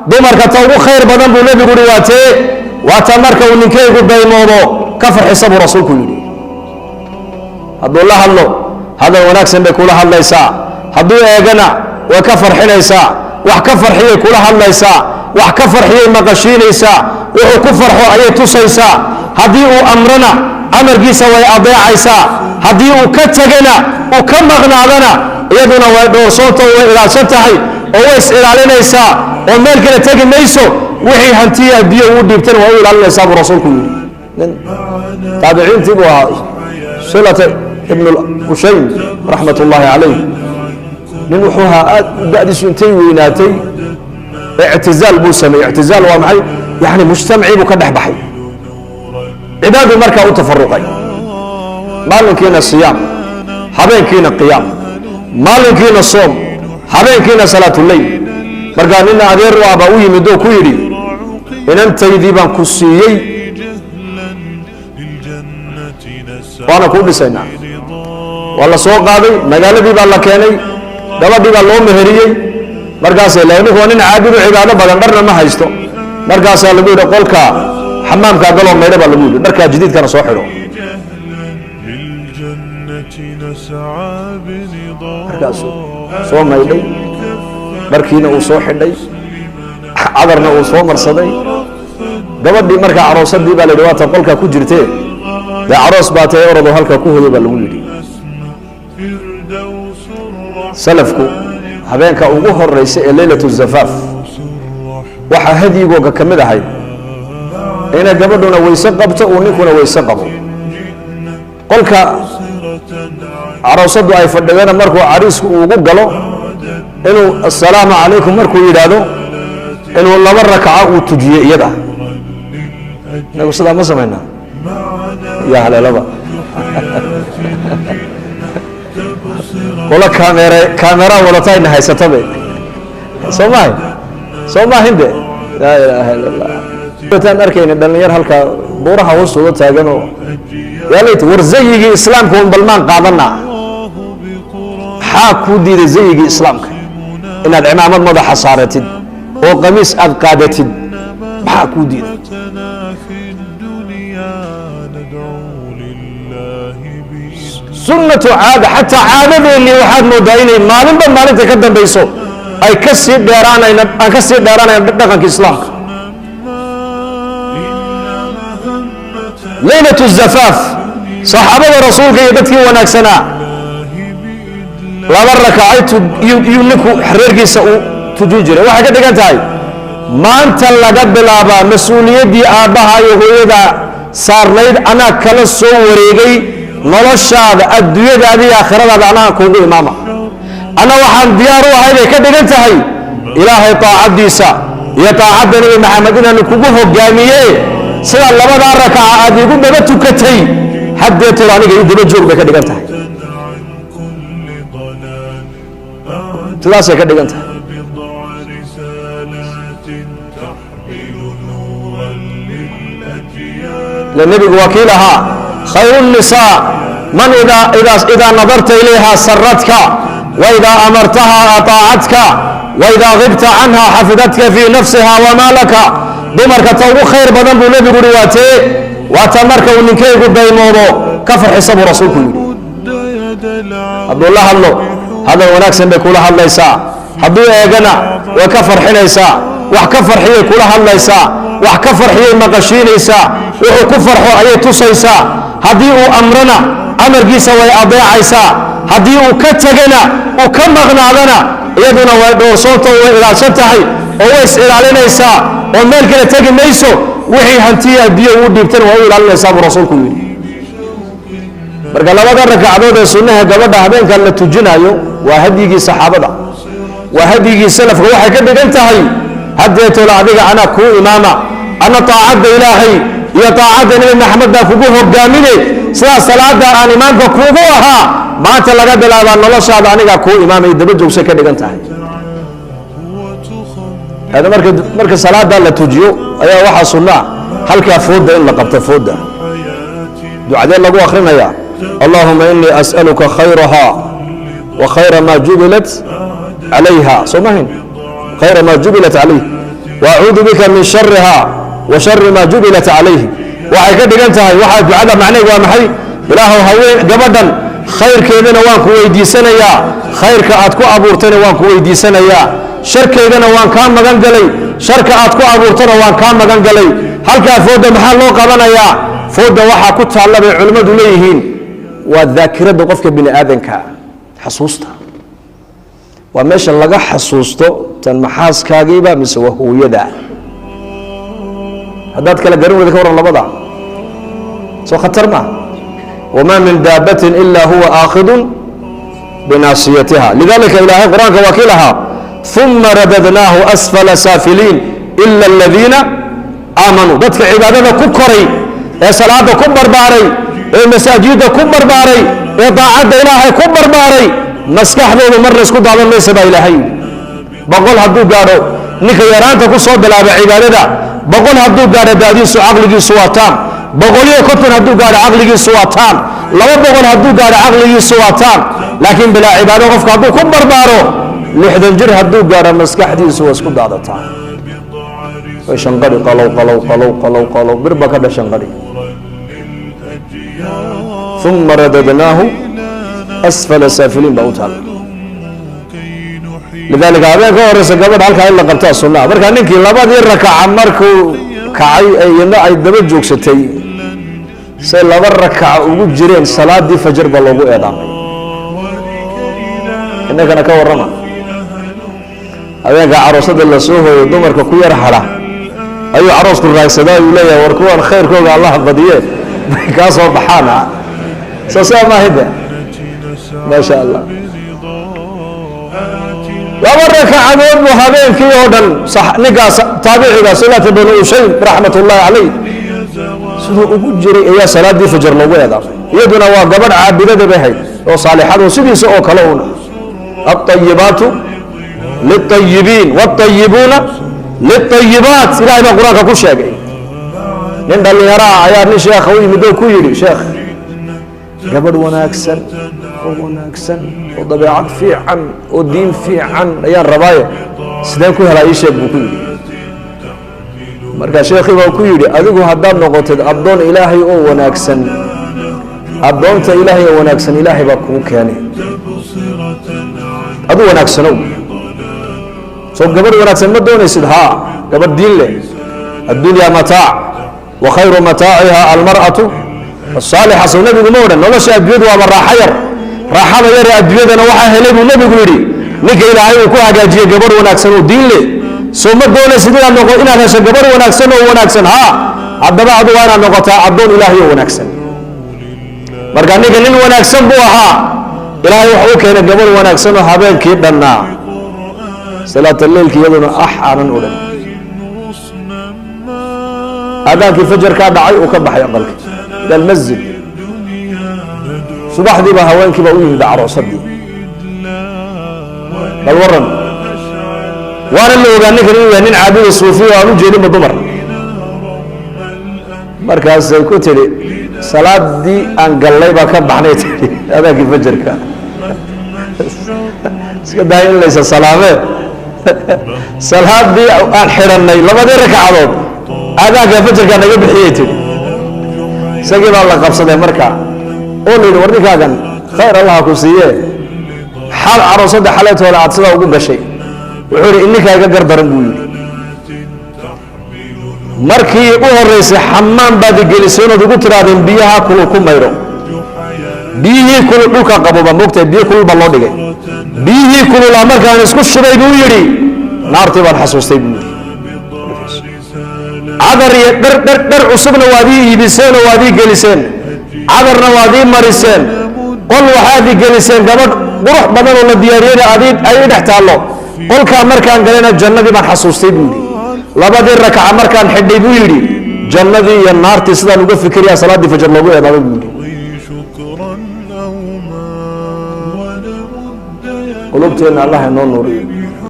Dumarka ta ugu khayr badan, buu Nebigu yidhi, waa tee? Waa ta marka uu ninkeygu daymoodo ka farxisa, buu Rasuulku yidhi. Hadduu la hadlo, hadal wanaagsan bay kula hadlaysaa. Hadduu eegana, way ka farxinaysaa. Wax ka farxiyay kula hadlaysaa, wax ka farxiyay maqashiinaysaa, wuxuu ku farxo ayay tusaysaa. Haddii uu amrana, amarkiisa way adeecaysaa. Haddii uu ka tegana, uu ka maqnaadana, iyaduna way dhowrsoonta, way ilaalsan tahay oo way is ilaalinaysaa oo meel kale tegi mayso. Wixii hantiya biyo uu dhiibtana waa u ilaalinaysaa, buu Rasuulku yidhi. Nin taabiciintii buu ahaa, Silata ibn Ushaym, raxmat ullaahi calayh. Nin wuxuu ahaa aad da'diisu intay weynaatay ictizaal buu sameeyey. Ictizaal waa maxay? Yani mujtamacii buu ka dhex baxay, cibaadu markaa u tafaruqay. Maalinkiina siyaam, habeenkiina qiyaam, maalinkiina soom, habeenkiina salaatuleyl. Markaa nina adeer u ah baa u yimid oo ku yidhi: "Inantaydii baan ku siiyey, waana kuu dhisaynaa." Waa la soo qaaday, magaaladii baa la keenay, gabadhii baa loo meheriyey. Markaasay la ninku waa nin caabidu, cibaado badan, dharna ma haysto. Markaasaa lagu yidhi: "Qolka xamaamkaa galoo maydho," baa lagu yidhi, "dharkaa jadiidkana soo xidho." Markaasuu soo maydhay, dharkiina uu soo xidhay, cadarna uu soo marsaday. Gabadhii markaa caroosadii baa la yidhi: "Waata qolkaa ku jirtee, dee caroos baa tahay, orodoo halkaa ku hoyo," baa lagu yidhi. Salafku habeenka ugu horeysa ee leylatu zafaaf waxaa hadyigooga ka mid ahayd inay gabadhuna weyse qabto, uu ninkuna weyse qabo. Qolka caroosadu ay fadhidana markuu cariisku ugu galo, inuu "assalaamu calaykum" markuu yidhaahdo, inuu laba rakaco uu tujiyo iyada. Inagu sidaa ma samaynaa ya haleelaba? Qolo kaamere kaameraa wadatayna haysatabe, soo mahay? Soo maahin de? Laa ilaaha illa Allah. Taan arkayna dhalinyar halkaa buuraha hoostooda taaganoo, yaa layt, war zayigii islaamka un balmaan qaadanaa. Maxaa kuu diiday zayigii islaamka inaad cimaamad madaxa saaratid oo qamiis aad qaadatid? Maxaa kuu diiday? Sunnatu caada, xataa caadadeennii waxaad moodaa inay maalinba maalinta ka dambayso ay ka sii dheeraanayna, aan ka sii dheeraanayna dhaqanka islaamka. Leylatu zafaaf, saxaabada Rasuulka iyo dadkii wanaagsanaa laba rakacay yuu ninku reerkiisa uu tujin jiray. Waxay ka dhigan tahay maanta laga bilaabaa mas-uuliyaddii aabbaha iyo hooyada saarnayd anaa kala soo wareegay. Noloshaada, adduunyadaada iyo aakhiradaada anaa kuugu imaama. Anna waxaan diyaar u ahay, bay ka dhigan tahay, Ilaahay taacaddiisa iyo taacadda Nebi Maxamed inaanu kugu hogaamiye. Sida labadaa rakaca aad iigu daba tukatay, haddeetood aniga ii daba joog, bay ka dhigan tahay. Sidaasay ka dhigan tahay. Ila nebigu waa kii lahaa: "Khayru الnisaa man idaa nadarta ilayha saratka, waidaa amartaha aطaacatka, waidaa gibta canha xafidatka fii nafsiha wamaa laka." Dumarka ta ugu khayr badan, buu nebigu yidhi, waa tee? Waa ta marka uu ninkeygu daymoodo ka farxisa, buu Rasuulku yidhi. Hadduu la hadlo, hadal wanaagsan bay kula hadlaysaa. Hadduu eegana, way ka farxinaysaa. Wax ka farxiyay kula hadlaysaa, wax ka farxiyay maqashiinaysaa, wuxuu ku farxo ayay tusaysaa. Haddii uu amrana, amarkiisa way adeecaysaa. Haddii uu ka tegana, uu ka maqnaadana, iyaduna way dhowrsoonta, way ilaalsan tahay oo way is ilaalinaysaa oo meel kale tegi mayso. Wixii hantiya biyo uu dhiibtana waa u ilaalinaysaa, buu Rasuulku yidhi. Marka labada rakacdood ee sunnaha gabadha habeenkan la tujinayo waa hadyigii saxaabada, waa hadyigii salafka. Waxay ka dhigan tahay haddeetola adiga anaa kuu imaama, ana taacadda Ilaahay iyo taacadda Nebi Maxamed baa kugu hogaamine. Sidaa salaada aan imaamka kuugu ahaa, maanta laga bilaabaa noloshaada anigaa kuu imaamay, daba joogsay ka dhigan tahay. Hada marka salaada la tujiyo ayaa waxaa sunna ah halkaa fooda in la qabto. Fooda ducadee lagu akrinaya? "Allahuma inii as'aluka khayraha wa khayra ma jubilat calayha." Soo mahayn? Khayra ma jubilat calayh. Wa acuudu bika min shariha wa shari ma jubilat calayhi. Waxay ka dhigan tahay, waxaa ducada macnaheed waa maxay? Ilaahow, haween gabadhan khayrkeedana waan ku weydiisanayaa, khayrka aad ku abuurtayna waan ku weydiisanayaa, sharkeydana waan kaa magan galay, sharka aad ku abuurtana waan kaa magan galay. Halkaa fooda maxaa loo qabanayaa? Fooda waxaa ku taalla, bay culimmadu leeyihiin, waa daakiradda qofka bini aadanka, xasuusta. Waa meesha laga xasuusto tan maxaaskaagiiba mise waa hooyada. Haddaad kala garan weyda, ka warran labada? Soo khatar ma? وما من دابة إلا هو آخذ بناصيتها. لذلك ilaahay qur-aanka waa kii lahaa: ثم رددناه أسفل سافلين إلا الذين آمنوا. Dadka cibaadada ku koray, ee salaada ku barbaaray, ee masaajidda ku barbaaray, ee daacadda Ilaahay ku barbaaray, maskaxdoodu marna isku daadan maysa, baa Ilaahay yidhi. 100 hadduu gaadho ninka yaraanta ku soo bilaaba cibaadada, 100 hadduu gaadho daadiisu, caqligiisu waa taam. 150 hadduu gaadho, caqligiisu waa taam. 200 hadduu gaadho, caqligiisu waa taam. Laakiin bilaa cibaado qofka hadduu ku barbaaro, 60 jir hadduu gaadho, maskaxdiisu waa isku daadataa, way shanqadhi, qalow qalow qalow qalow qalow, bir baa ka dha shanqadhi. ثم رددناه أسفل سافلين baa u taala. لذلك habeen ka horeysa gabadha halkaa in la qabtaa sunnaha. Markaa ninkii labadii rakaca markuu kacay, iyadna ay daba joogsatay, say laba rakaca ugu jireen, salaadii fajar baa loogu eedaamay. Innakana ka warrama? Habeenka caroosada lasoo hooyo, dumarka ku yar hadha ayuu caroosku raagsadaa, uu leeyahay: "War kuwan khayrkooga Allaha badiye, bay kaa soo baxaan." Soo saa maahide? Maa sha Allah, laba rakacadood buu habeenkii oo dhan. Ninkaas taabiciga, Sulata bnu Ushaym raxmat ullahi calayh, siduu ugu jiray ayaa salaadii fajar loogu eedaamay. Iyaduna waa gabadh caabidada bay hayd oo saalixado, sidiisa oo kale una. الطيبات للطيبين والطيبون للطيبات, ilahay baa qur-aanka ku sheegay. Nin dhallinyaro ah ayaa nin sheekha u yimid oo ku yidhi: "Sheekh, gabadh wanaagsan oo wanaagsan oo dabeecad fiican oo diin fiican ayaan rabaaye, sideen ku helaa? Ii sheeg," buu ku yidhi. Marka sheekhii baa ku yidhi: "Adigu haddaad noqotid addoon Ilaahay oo wanaagsan, addoonta Ilaahay oo wanaagsan Ilaahay baa kuu keenay. Adu wanaagsanow. Soo gabadh wanaagsan ma doonaysid? Haa, gabadh diin leh. الدنيا متاع وخير متاعها المرأة الصالحة." Sow nebigu ma odhan? Nolosha adduunyadu waaba raaxo yar, raaxada yar ee adduunyadana waxaa helay, buu nebigu yidhi, ninka Ilaahay uu ku hagaajiyey gabadh wanaagsan oo diin leh. Soo ma doonaysid inaad noqo, inaad hesho gabadh wanaagsan oo wanaagsan? Haa. Haddaba adu waa inaad noqotaa addoon Ilaahay oo wanaagsan. Marka ninka nin wanaagsan buu ahaa. Ilaahay wuxuu u keenay gabadh wanaagsan oo habeenkii dhannaa salaata leilka iyaduna ax aanan odhan. Aadaankii fajarkaa dhacay, uu ka baxay aqalka ila almasjid. Subaxdiiba haweenkiiba u yimid caroosadii. Bal waran, waana la ogaa ninkan inuu yahay nin caabida suufiya oo aan u jeedinba dumar. Markaasay ku tidhi: "Salaadii aan gallay baa ka baxnay," tidhi, "adaankii fajarka. Iska dahay in laysa salaamee, salaadii aan xidhannay labadii ragcadood aadaanka fajarkaa naga bixiyey," tidhi. Isagii baa la qabsaday marka oo la yidhi: "War ninkaagan, khayr Allaha ku siiye, xaal caroosadda xaleetooda aad sidaa ugu gashay?" Wuxuu yidhi: "Ininkaa iga gardaran," buu yidhi. "Markii u horeysay xamaam baad igelisay onaad ugu tiraadeen biyaha kulul ku mayro. Biyihii kulul dhulka qaboba, moogtahay, biyo kulul baa loo dhigay. Biyihii kululaa markaan isku shubay," buu yidhi, "naartii baan xasuustay," buu yidhi. "Cadar iyo dhar dhar dhar cusubna waad ii iibiseen oo waad ii geliseen, cadarna waad ii mariseen. Qol waxaad ii geliseen gabadh qurux badan oo la diyaariyeyna adii ay ii dhex taallo. Qolkaa markaan galayna jannadii baan xasuustay," buu yidhi. "Labadii rakaca markaan xidhay," buu yidhi, "jannadii iyo naartii sidaan uga fikiriyaa salaaddii fajar loogu eedaamay," buu yidhi. شكرا أو ما ونمد Qulubteenna Allah inoo nuuriyo.